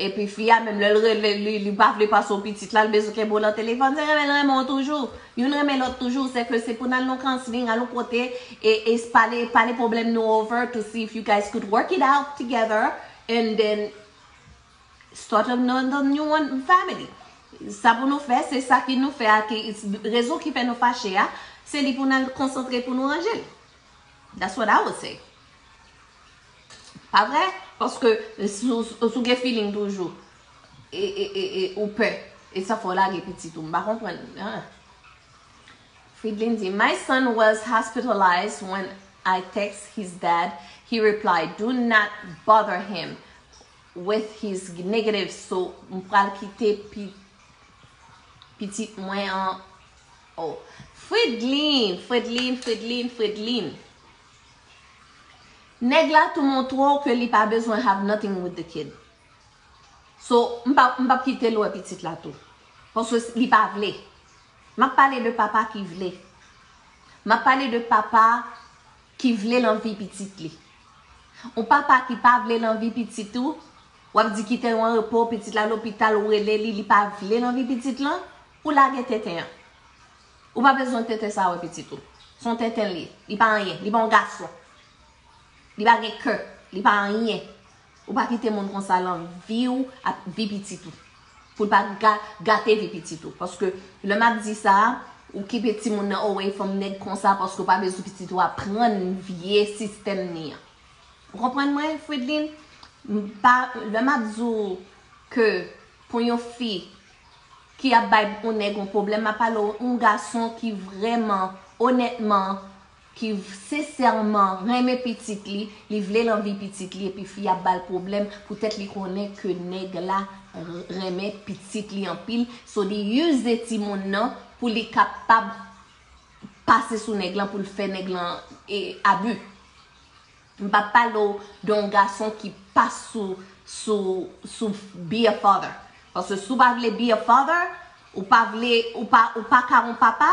epi fi a menm lè l rele li, li pa vle pase w pitit la, l bezwen kenbe w nan telefòn, se renmen l renmen w toujou. Youn renmen lòt toujou, se ke se pou n al nan counseling, al yon kote, e, e pale, pale pwoblèm nou over to see if you guys could work it out together, and then start another new one family. Sa pou nou fè, se sa ki nou fè a, ki, rezon ki fè nou fache a, se li pou n al konsantre pou nou ranje l. That's what I would say. Pa vre? Paske si w, si w gen feeling toujou, e, e, e, e ou pè, e sa fè w lage pitit ou, m pa konprann. Ah. Fridlin di, my son was hospitalized. When I text his dad, he replied, do not bother him with his negative, so m pral kite pi, pitit mwen an. Oh. Fridlin, Fridlin, Fridlin, Fridlin. Nèg la tou montre w ke li pa bezwen have nothing with the kid. So, m pa, m p ap kite l wè pitit la tou. Paske li pa vle. M ap pale de papa ki vle. M ap pale de papa ki vle nan vi pitit li. Yon papa ki pa vle nan vi pitit ou, w ap di kite yo an repo, pitit la lopital, ou rele li, li pa vle nan vi pitit lan, ou lage tenten an. Ou pa bezwen tenten sa wè pitit ou. Se yon tenten li ye. Li pa anyen. Li pa yon gason. Li pa gen kè. Li pa anyen. Ou pa kite moun konsa lan vi w ak vi pitit ou. Pou l pa ga, gate vi pitit ou. Paske lè m ap di sa, ou kipe timoun nan away from nèg konsa paske ou pa bezwen pitit ou aprann vye sistèm ni an. Ou konprann mwen, Fridlin? M pa, lè m ap di w ke pou yon fi ki ap bay yon nèg yon pwoblèm, m ap pale w yon gason ki vrèman, onètman, ki sensèman renmen pitit li, li vle l anvi pitit li, epi fi ap ba l pwoblèm, poutèt li konnen ke nèg la r-, renmen pitit li anpil, so li use timoun nan pou li kapab pase sou nèg lan, pou l fè nèg lan e, abi. M p ap pale w de yon gason ki pa sou, sou, sou be a father. Paske si w pa vle be a father, ou pa vle, ou pa, ou pa ka yon papa.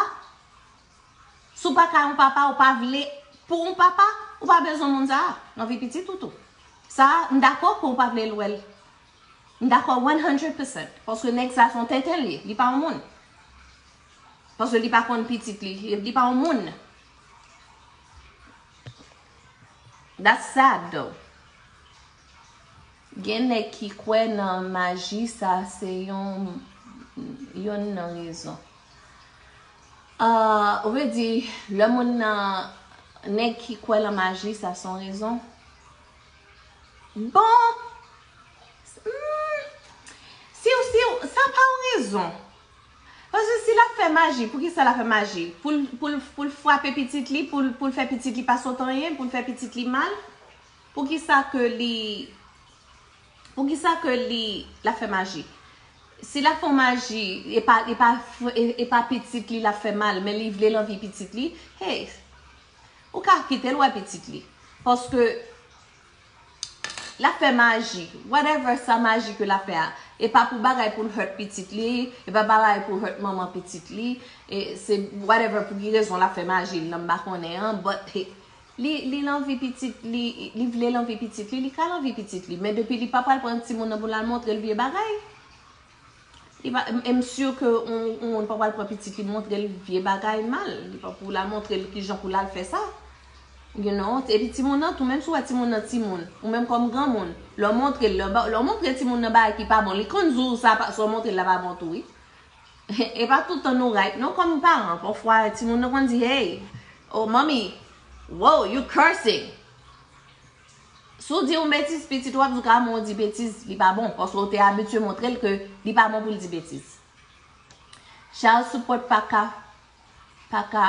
Si w pa ka yon papa, ou pa vle pou yon papa, ou pa bezwen moun sa a nan vi pitit ou tou. Sa a, m dakò ke w pa vle l wè l. M dakò one hundred percent. Paske nèg sa se yon tenten li ye. Li pa yon moun. Paske li pa konn pitit li. Li pa yon moun. That's sad though. Gen nèg ki kwè nan maji, sa se yon, yonn nan rezon. Ah, ou vle di, lè moun nan, nèg ki kwè nan maji, sa se yon rezon? Bon, hmm, si w, si w, sa pa yon rezon. Paske si l ap fè maji, poukisa l ap fè maji? Pou l, pou l, pou l frape pitit li, pou l, pou l fè pitit li pa sot anyen, pou l fè pitit li mal? Poukisa ke li, poukisa ke li, l ap fè maji? Si l ap fè yon maji, e pa, e pa, e, e pa pitit li l ap fè mal, men li vle l anvi pitit li, hey, ou ka kite l wè pitit li. Paske l ap fè maji, whatever sa maji ke l ap fè a, e pa pou bagay pou l hurt pitit li, e pa bagay pou hurt manman pitit li, e se whatever pou ki rezon l ap fè maji l nan m pa konnen an, but he, li, li l anvi pitit li, li vle l anvi pitit li, li ka l anvi pitit li, men depi li pa pral pran timoun nan pou l al montre l vye bagay. Li pa, m, m si ke yon, yon moun pa pral pran pitit li montre l vye bagay mal. Li pa pou l al montre l kijan pou l al fè sa. You know, epi timoun nan tou, menm si w wè timoun nan timoun, ou menm kòm granmoun, lè w montre l, lè w ba, lè w montre timoun nan bagay ki pa bon, li konn di w sa pa, sa w montre l la pa bon tou, wi. E pa tout tan nou right, non, kòm paran. Pafwa, timoun nan konn di, hey, oh, mommy, wow, you cursing. Si w di yon betiz, pitit ou ap di w ka, men w di betiz, li pa bon, paske w te abitye montre l ke li pa bon pou l di betiz. Child support pa ka, pa ka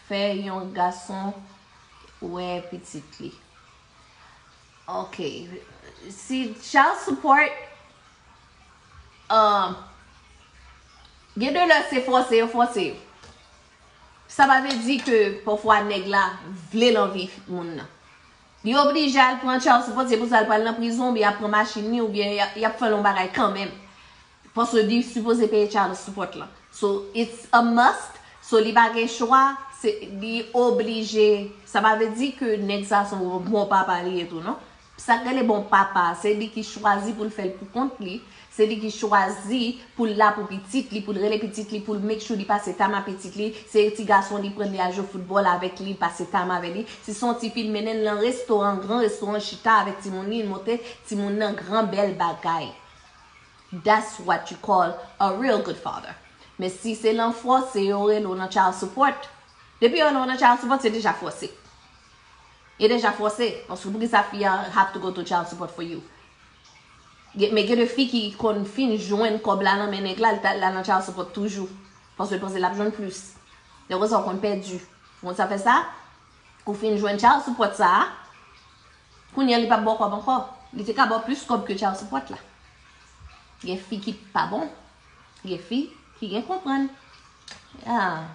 fè yon gason wè pitit li. Ok. Si child support, um, gen de lè se fòse yo fòse yo. Sa pa vle di ke pafwa nèg la vle l anvi moun nan. Li oblije al pran child support, se pou sa l pral nan prizon, oubyen y ap pran machin li, oubyen y ap, y ap fè l yon bagay kanmenm. Paske li sipoze peye child support lan. So, it's a must. So, li pa gen chwa, se, li oblije. Sa pa vle di ke nèg sa se yon bon papa li ye tou, non. Sa k rele bon papa, se li ki chwazi pou l fè l pou kont li, se li ki chwazi pou l la pou pitit li, pou l rele pitit li, pou l make sure li pase tan ak pitit li, se ti gason li pran li al jwe foutbòl avèk li, pase tan avè li. Si se yon tifi, l mennen l nan restoran, gran restoran, chita avèk timoun li, l montre timoun nan gran bèl bagay. That's what you call a real good father. Men si se lan fòse yo rele w nan child support, depi yo rele w nan child support, se deja fòse. E deja fòse, paske poukisa fi a have to go to child support for you? Gen, men gen de fi ki konn fin jwenn kòb la nan men nèg la, li ta, la nan child support toujou. Paske l panse l ap jwenn plis. Lè konsa w konn pèdi. Ou konn sa fè sa? Ou fin jwenn child support sa a, kounye a li p ap ba w kòb ankò. Li te ka ba w plis kòb ke child support la. Gen fi ki pa bon. Gen fi ki gen konprann. Ah,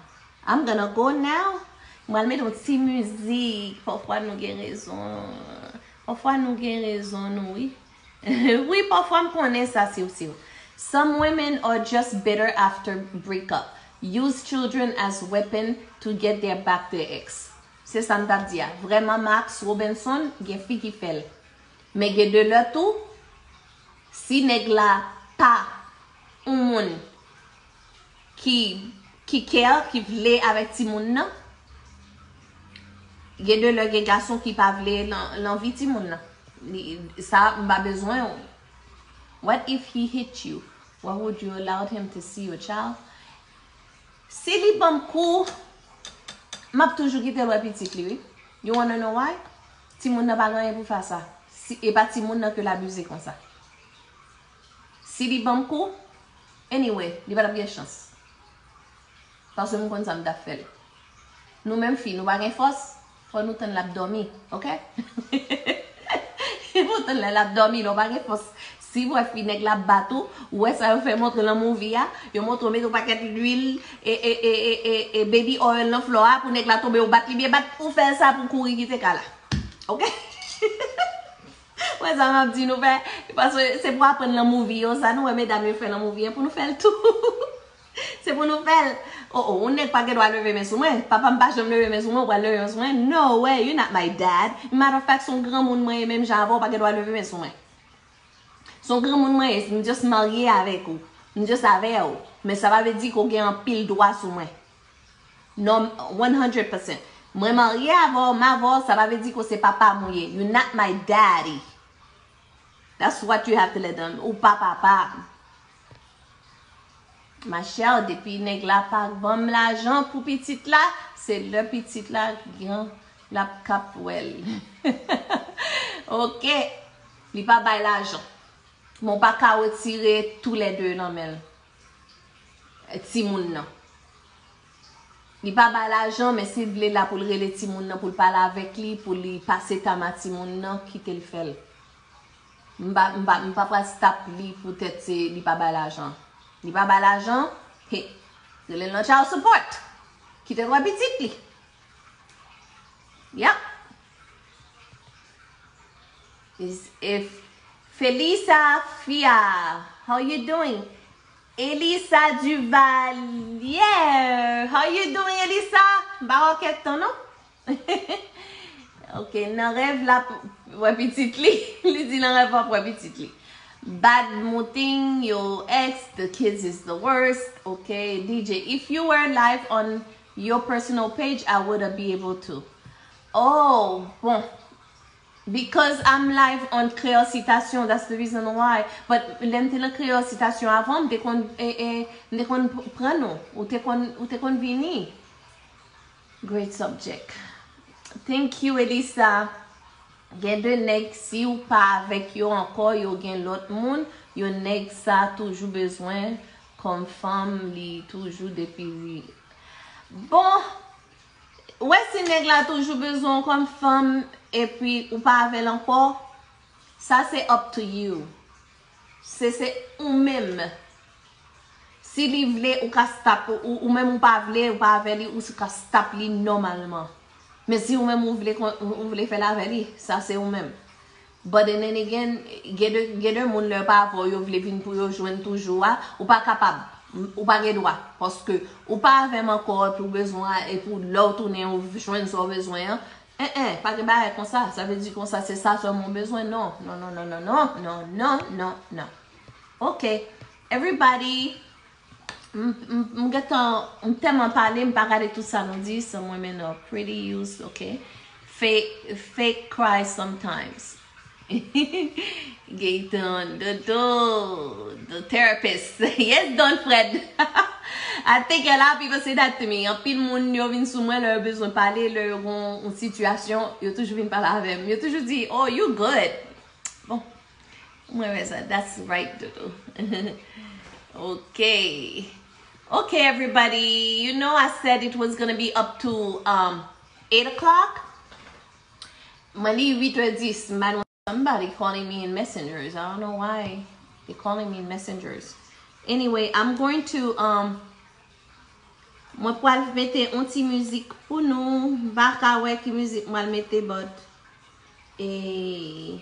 I'm gonna go now. Mwen al mete yon ti mizik. Pafwa nou gen rezon. Pafwa nou gen rezon nou, wi. Wi, pafwa m konnen sa, siw, siw. Some women are just bitter after breakup. Use children as weapon to get their back their ex. Se sa m t ap di a. Vrèman, Max Robinson, gen fi ki fè l. Men gen de lè tou, si nèg la pa yon moun ki, ki care, ki vle avèk timoun nan, gen de lè gen gason ki pa vle lan, l anvi timoun nan. Li, sa, m pa bezwen w. What if he hit you? Why would you allow him to see your child? Si li ban m kou, m ap toujou kite l wè pitit li, wi. You wanna know why? Timoun nan pa gen anyen pou fè a sa. Si, e pa timoun nan ke l abize konsa. Si li ban m kou, anyway, li pa t ap gen chans. Paske m konn sa m t ap fè l. Nou menm fi, nou pa gen fòs, fò nou tann l ap dòmi, ok? Fò w tann lè l ap dòmi, lè w pa gen fòs. Si w wè fi nèg la ap bat ou, ou wè sa yo fè montre nan movie a, yo montre w mete yon pakèt lwil, e, e, e, e, e, e baby oil nan flò a pou nèg la tonbe, ou bat li byen bat, ou fè sa pou kouri kite kay la. Ok? Wè sa m ap di nou fè, paske se pou aprann nan movie yo, sa nou wè medam yo fè nan movie an, pou nou fè l tou. Se pou nou fè l. Oh, oh, yon nèg pa gen dwa leve men sou mwen. Papa m pa janm leve men sou mwen, ou pral leve men sou mwen? No way, you not my dad. Matter of fact, se yon granmoun mwen ye, menm jan avè w, ou pa gen dwa leve men sou mwen. Se yon granmoun mwen ye, m just marye avèk ou. M just avè w. Men sa pa vle di ke w gen anpil dwa sou mwen. Non, one hundred percent. Mwen marye avè w, m avè w, sa pa vle di ke w se papa m ou ye. You not my daddy. That's what you have to let them. Ou pa papa m. Machè, depi nèg la pa ban m lajan pou pitit la, se lè pitit la gran, l ap k ap wè l. Ok, li pa bay lajan. Men w pa ka retire toulède nan men l. Timoun nan. Li pa bay lajan, men si l vle la pou l rele timoun nan, pou l pale avèk li, pou li pase tan ak timoun nan, kite l fè l. M pa, m pa, m pa pral stop li poutèt se li pa bay lajan. Li pa ba lajan, he, rele l nan child support. Kite l wè pitit li. Yep. Is if Felisa Fia, how you doing? Elisa Duvalier, how you doing, Elisa? M pa wè w kèk tan, non? Ok, nan rèv l ap wè pitit li. Li di nan rèv w ap wè pitit li. Bad mouting, yo ex, the kids is the worst. Ok, D J, if you were live on your personal page, I wouldn't be able to. Oh, bon. Because I'm live on Kreyòl Sitasyon, that's the reason why. But lè m te nan Kreyòl Sitasyon avan, m te konn, eh, eh, m te konn pran nou. Ou te konn, ou te konn vini. Great subject. Thank you, Elisa. Gen de nèg, si w pa avèk yo ankò, yo gen lòt moun, yo nèg sa toujou bezwen kòm fanm, li toujou depi li. Bon, ou wè si nèg la toujou bezwen w kòm fanm, epi ou pa avè l ankò, sa se up to you. Se, se ou menm. Si li vle, ou ka stop, ou, ou menm ou pa vle, ou pa avè li, ou ka stop li nòmalman. Men si ou menm ou vle, ou vle fè l avè li, sa se ou menm. But then again, gen de, gen de moun lè yo pa avè w, yo vle vin pou yo jwenn toujou a, ou pa kapab, ou pa gen dwa. Paske ou pa avè m ankò, epi w bezwen, epi lè w tounen, ou jwenn sa w bezwen an. En, en, pa gen bagay konsa. Sa vle di konsa, se sa sèlman w bezwen? Non, non, non, non, non, non, non, non, non, non, non. Ok. Everybody, m, m, m gentan, m tèlman pale, m pa gade tout sa nou di. Some women are pretty used, ok? Fake, fake cry sometimes. Gaetan, Dodo, the therapist. Yes, Don Fred. I think a lot of people say that to me. Anpil moun yo vin sou mwen lè yo bezwen pale, lè yo gon yon sitiyasyon, yo toujou vin pale avè m. Yo toujou di, "Oh, you good." Bon, mwen wè sa. That's right, Dodo. Ok. Ok, everybody. You know I said it was gonna be up to, um, eight o'clock. Mwen li uit è dis, man. Somebody calling me in messengers. I don't know why they calling me in messengers. Anyway, I'm going to, um, mwen pral mete yon ti mizik pou nou. M pa ka wè ki mizik mwen mete, but, eh,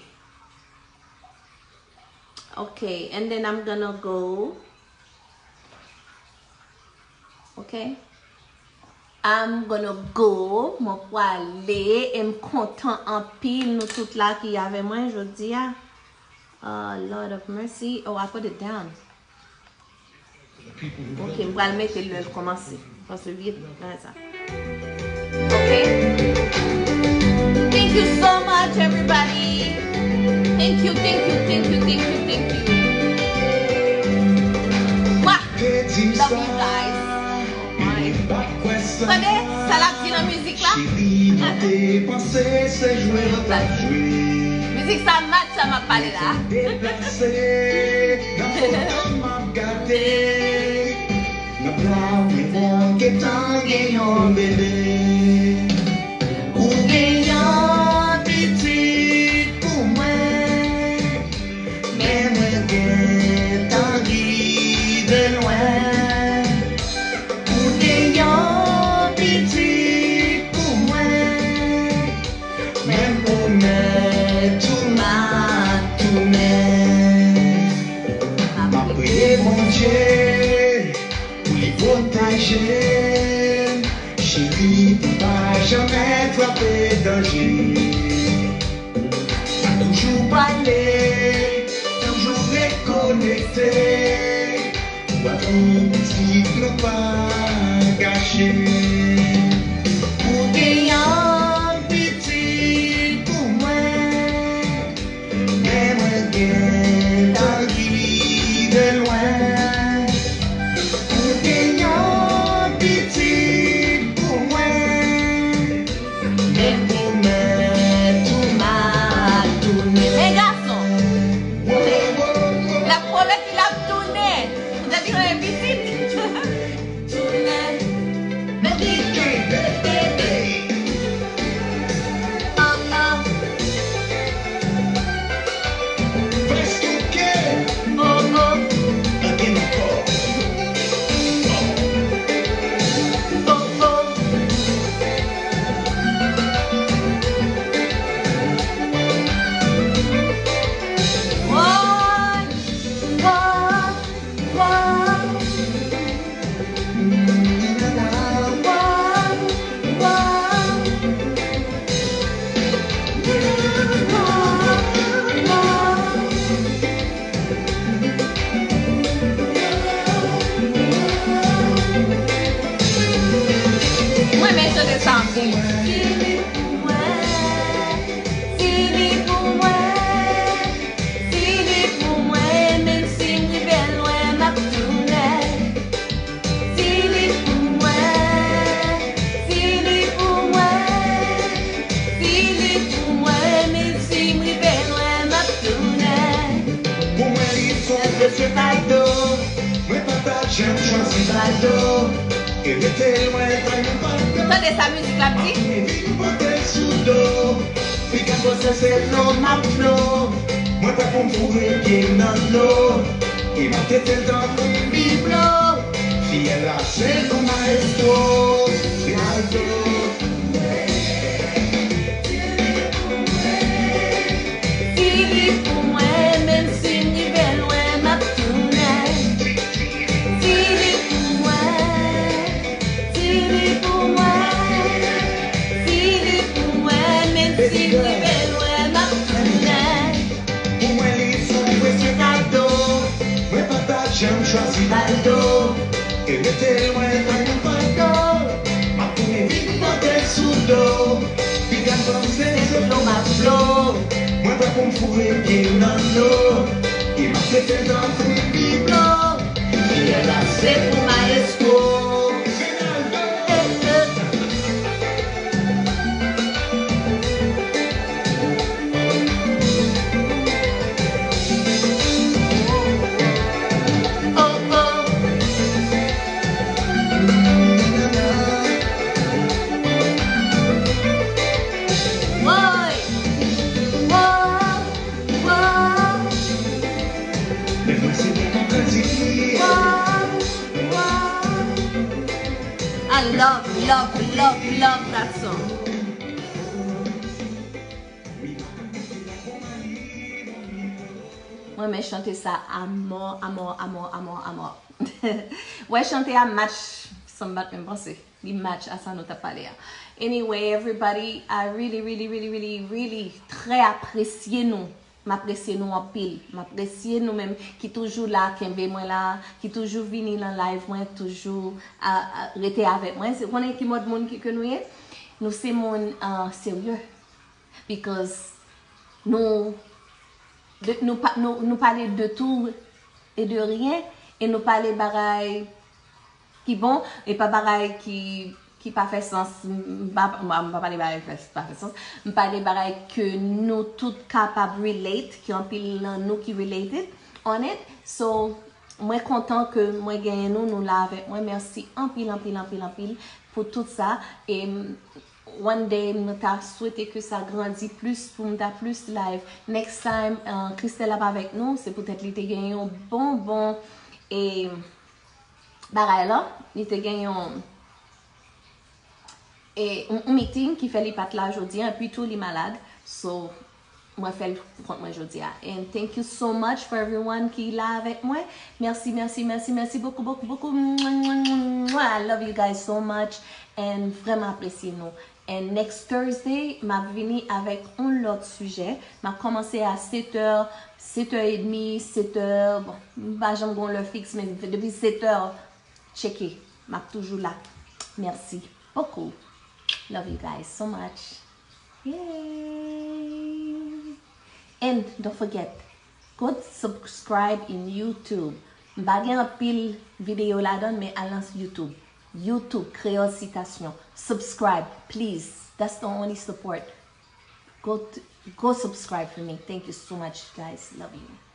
okay, and then I'm gonna go. Ok. I'm gonna go. Mwen pwale. E m kontan anpil nou tout la ki avè mwen jodi a. Oh, Lord of mercy. Oh, I put it down. Ok, m pral mete l lè l kòmanse. Paske vye bagay sa. Ok. Thank you so much, everybody. Thank you, thank you, thank you, thank you, thank you. Mwah! Love you guys. Tande sa l ap di nan mizik la? Mizik sa match sa m ap pale la. Nan plan mwen gentan gen yon bebe. Ou gen yon pitit pou mwen, men mwen gentan rive lwen. Ou gen yon pitit pou mwen, men m pwomèt ou m ap tounen. M ap priye Bondye pou li pwoteje m, cheri, pou m pa janmen frape danje. M ap toujou pale, toujou rekonekte. Ou a tou pitit nou pa gache. Ou gen yon pitit pou mwen, men mwen gentan rive lwen. Ou gen yon pitit pou mwen, men pwomèt ou m ap tounen. Men gason. Si li pou mwen, si li pou mwen, si li pou mwen, menm si m rive lwen, m ap tounen. Si li pou mwen, si li pou mwen, si li pou mwen, menm si m rive lwen, m ap tounen. Pou mwen, li se yon presye kado. Mwen pa ta janm chwazi bado. E rete lwen pa yon bado. Tande sa mizik la ap di. Mwen vin pote l sou do. Piga pase se dlo m ap flo. Mwen prè pou m foure pye m nan dlo. E m ap tete l tankou biblo. Fiyèl la se yon maestro. Rinaldo. Si li pou mwen, menm si m rive lwen, m ap tounen. Si li pou mwen, si li pou mwen, si li pou mwen, menm si m rive lwen, m ap tounen. Pou mwen, li se yon presye kado. Mwen pa ta janm chwazi bado. E rete lwen pa yon bado. M ap tounen vin pote l sou do. Piga pase se dlo m ap flo. Mwen prè pou m foure pye m nan dlo. E m ap tete l tankou biblo. Fiyèl la se pou maestro. Rinaldo. Oh, oh. Woy! Woy! Woy! Woy! Woy! I love, love, love, love that song. Mwen renmen chante sa amò, amò, amò, amò, amò. Wè, chante a match, sa m pa t menm panse. Li match a sa nou t ap pale a. Anyway, everybody, I really, really, really, really, really trè apresye nou. M apresye nou anpil. M apresye nou menm ki toujou la, kenbe mwen la, ki toujou vini nan live mwen, toujou a, a, rete avèk mwen. Se konnen ki mòd moun ki, ke nou ye? Nou se moun, uh, serye. Because nou, de, nou, pa, nou, nou pale de tout e de rien, e nou pale bagay ki bon, e pa bagay ki, ki pa fè sans. M pa, m pa, m pa pale bagay fè, pa fè sans. M pale bagay ke nou tout kapab relate, ki anpil nan nou ki related on it. So, mwen kontan ke mwen genyen nou, nou la avèk mwen. Mèsi anpil, anpil, anpil, anpil pou tout sa. E one day, mwen ta swete ke sa grandi plis pou m ta plis live. Next time, uh, Christelle ap avèk nou, se poutèt li te gen yon bon, bon, e, bagay la, li te gen yon, e, yon, yon meeting ki fè li pa t la jodi a, epi tou li malad. So, mwen fè l kont mwen jodi a. And thank you so much for everyone ki la avèk mwen. Mèsi, mèsi, mèsi, mèsi bokou, bokou, bokou. I love you guys so much. And vrèman apresye nou. And next Thursday, m ap vini avèk yon lòt sijè. M ap kòmanse a sèt è, sèt è edmi, sèt è, bon, m pa janm gen yon lè fiks, men depi sèt è, tcheke. M ap toujou la. Mèsi bokou. Love you guys so much. Yay! And don't forget, go subscribe in YouTube. M pa gen anpil videyo ladan, men al nan YouTube. YouTube, Kreyòl Sitasyon. Subscribe, please. That's the only support. Go, t- go subscribe for me. Thank you so much, guys. Love you.